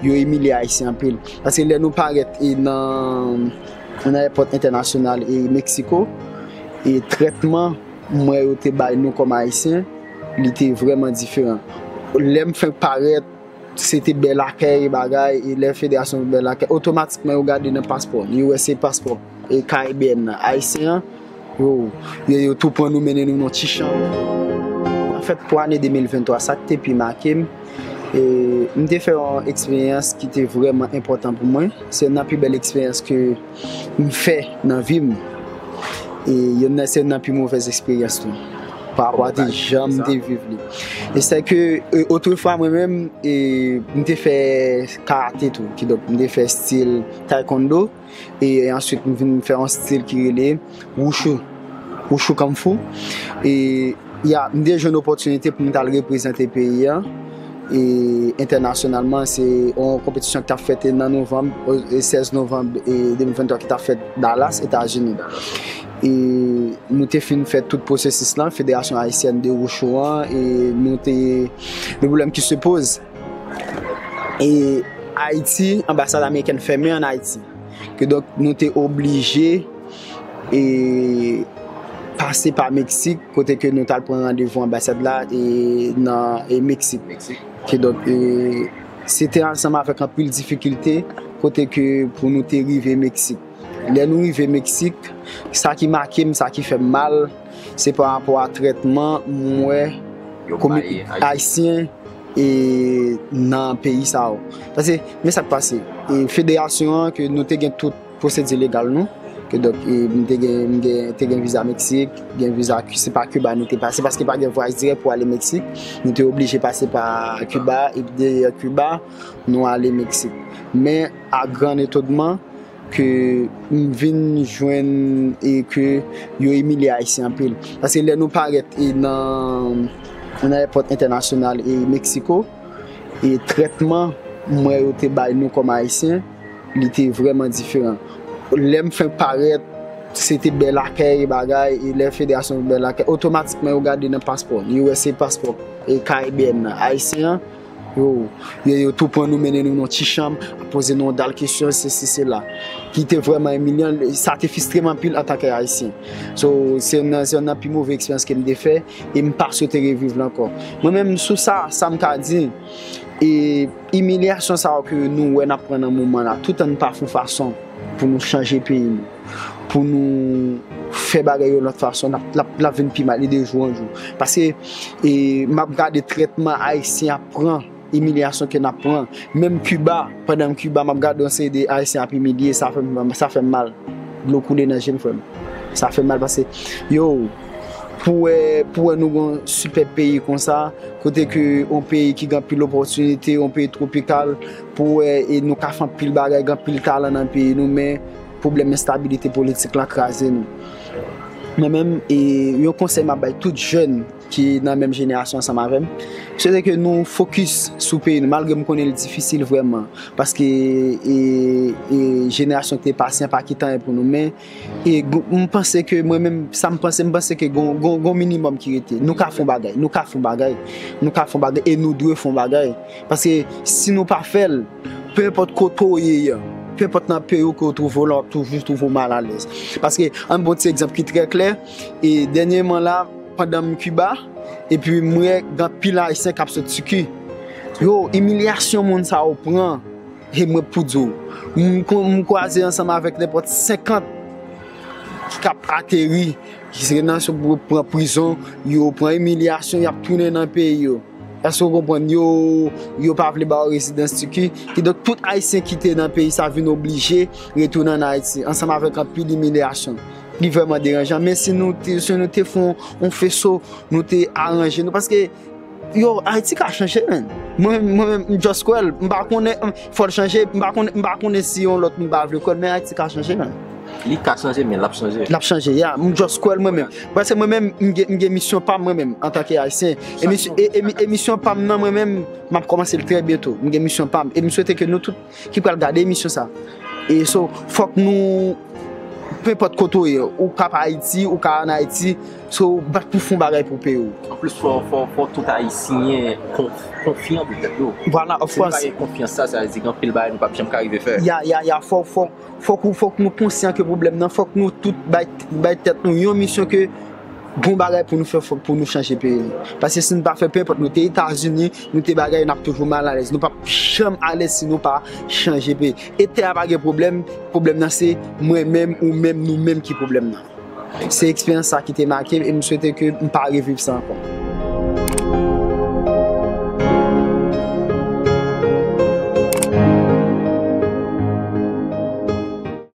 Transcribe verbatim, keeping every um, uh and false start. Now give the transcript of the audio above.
Yo imilye Ayisyen anpil. Paske lè nou parèt e nan, nan èpòt entènasyonal e Meksiko, e trètman m wè yo te bay nou kòm Ayisyen, li te vrèman diferan. Lè m fenk parèt, se te bèl akèy bagay, e lè federasyon bèl akèy, otomatikman yo gade nan paspò, yo wè se paspò e karibyen nan, ayisyen an, yo, yo, yo tou pran nou mennen nou nan ti chanm. Anfèt, pou ane de mil venntwa, sa k te pi make m, e, m te fè yon eksperyans ki te vrèman enpòtan pou mwen. Se youn nan pi bèl eksperyans ke m fè nan vi m. E youn nan, se youn nan pi movèz eksperyans tou. Pa rapò a te jan m te viv li. E se ke, e, otrefwa mwen menm, e, m te fè karate tou. Kidonk, m te fè stil taekwondo. E answit, m vin fè yon stil ki rele wushu, wushu kung fu. E, ya, m te jwenn opòtinite pou m t al reprezante peyi an. E entènasyonalman, se yon konpetisyon ki t ap fèt nan novanm, e sèz novanm, e de mil venntwa, ki t ap fèt Dallas, Etazini. E nou te fin fè tout pwosesis lan, Federasyon Ayisyèn de Wushu an, e nou te, le pwoblèm ki se poze, e Ayiti, anbasad amerikèn fèmen ann Ayiti. Kidonk, nou te oblije, e, pase pa Meksik, kote ke nou t al pran randevou anbasad la, e, nan, e, Meksik. Kidonk, e, se te ansanm avèk anpil difikilte, kote ke pou nou te rive Meksik. Lè nou rive Meksik, sa ki make m, sa ki fè m mal, se pa rapò a trètman m wè kominote ayisyen e nan peyi sa yo. Paske, men sa k pase. E federasyon an, ke nou te gen tout pwosedi legal nou, kidonk, e m te gen, m gen, te gen viza Meksik, gen viza Ki-, se pa Kiba nou te pase, paske pa gen vwayaj dirèk pou ale Meksik. Nou te oblije pase pa Kiba, epi de Kiba, nou ale Meksik. Men, a gran etonman, ke m vin jwenn e ke yo imilye Ayisyen anpil. Paske lè nou parèt e nan, nan èpòt entènasyonal e Meksiko, e trètman m wè yo te bay nou kòm Ayisyen, li te vrèman diferan. Lè m fenk parèt, se te bèl akèy bagay, e lè federasyon bèl akèy, otomatikman yo gade nan paspò, yo wè se paspò e karibyen nan, ayisyen an, yo, yo, yo tou pran nou mennen nou nan ti chanm, ap poze nou yon dal kesyon, sesi, sela, ki te vrèman imilyan, sa te fristre m anpil antanke Ayisyen. So, se youn nan, se youn nan pi move eksperyans ke m te fè, e m pa swete reviv l ankò. Mwen menm, sou sa, sa m ka di, e imilyasyon sa yo ke nou wè n ap pran nan moman la, toutan n pa fè yon fason pou nou chanje peyi nou, pou nou fè bagay yo lòt fason, l ap, l ap, l ap vin pi mal, e de jou an jou. Paske, e, m ap gade trètman Ayisyen ap pran, imilyasyon ke n ap pran. Menm Kiba, pandan m Kiba, m ap gade yon seri de Ayisyen ap imilye, sa fè m, sa fè m mal. Dlo koule nan je m, frè m. Sa fè m mal paske, yo, pou wè, pou wè nou gon sipèb peyi konsa, kote ke yon peyi ki gen anpil opòtinite, yon peyi twopikal, pou wè, e nou ka fè anpil bagay, gen anpil talan nan peyi nou, men pwoblèm enstabilite politik lan kraze nou. Mwen menm, e yon konsèy m ap bay tout jèn ki nan menm jenerasyon ansanm avè m, se ke nou fokis sou peyi nou, malgre m konnen l difisil vrèman, paske, e, e jenerasyon ki te pase an pa kite anyen pou nou, men, e, m panse ke mwen menm, sa m panse, m panse ke gon, gon, gon minimòm ki rete. Nou ka fè yon bagay, nou ka fè yon bagay, nou ka fè yon bagay, e nou dwe fè yon bagay. Paske si nou pa fè l, pe enpòt kote w ye a, pe enpòt nan peyi w ke w twouve w la, w ap toujou twouve w malalèz. Paske, ann ba w ti egzanp ki trè klè, e dènyèman la, pandan m Kiba, epi m wè gen anpil Ayisyen k ap sot siki. Yo, imilyasyon moun sa yo pran, e mwen pou di w, m, m kwaze ansanm avèk nenpòt senkant ki k ap ateri, ki se nan yo pran prizon, yo pran imilyasyon, y ap tounen nan peyi yo. Èske w konprann? Yo, yo pa vle ba yo rezidans Tiki. Kidonk, tout Ayisyen ki te nan peyi sa vin oblije retounen ann Ayiti, ansanm avèk anpil imilyasyon. Li vrèman deranjan. Men si nou te, si nou te fè yon, yon feso, nou te aranje nou. Paske, yo, Ayiti ka chanje, menn. Mwen, mwen menm, m just kwè l. M pa konnen, fò l chanje. M pa konnen, m pa konnen si yon lòt moun pa vle kwè l, men Ayiti ka chanje, menn. Li ka chanje, men l ap chanje. L ap chanje, ya. M just kwè l mwen menm. Paske mwen menm, m gen, m gen misyon pa m mwen menm, antanke Ayisyen. E misyon, e, e, e misyon pa m nan mwen menm, m ap kòmanse l trè byento. M gen misyon pa m. E m swete ke nou tout ki pral gade emisyon sa. E so, fòk nou Pe enpòt kote w ye, ou ka pa Ayiti, ou ka ann Ayiti, so bat pou fè yon bagay pou peyi w. Anplis, fò, fò, fò tout Ayisyen konf, konfyan pou tèt yo. Vwala, of Si nou pa course. Gen konfyans sa, sa vle di gen anpil bagay nou p ap janm ka rive fè. Ya, ya, ya, fòk, fòk, fòk, ou- fòk nou konsyan ke pwoblèm nan, fòk nou tout bay, bay tèt nou yon misyon ke bon bagay pou nou fè, fòk pou nou chanje peyi nou. Paske si nou pa fè, pe enpòt nou te Etazini, nou te bagay, n ap toujou mal alèz. Nou p ap janm alèz si nou pa chanje peyi. E tè a pa gen pwoblèm, pwoblèm nan se mwen menm, ou menm, nou menm ki pwoblèm nan. Se eksperyans sa ki te make m e m swete ke m pa reviv sa ankò.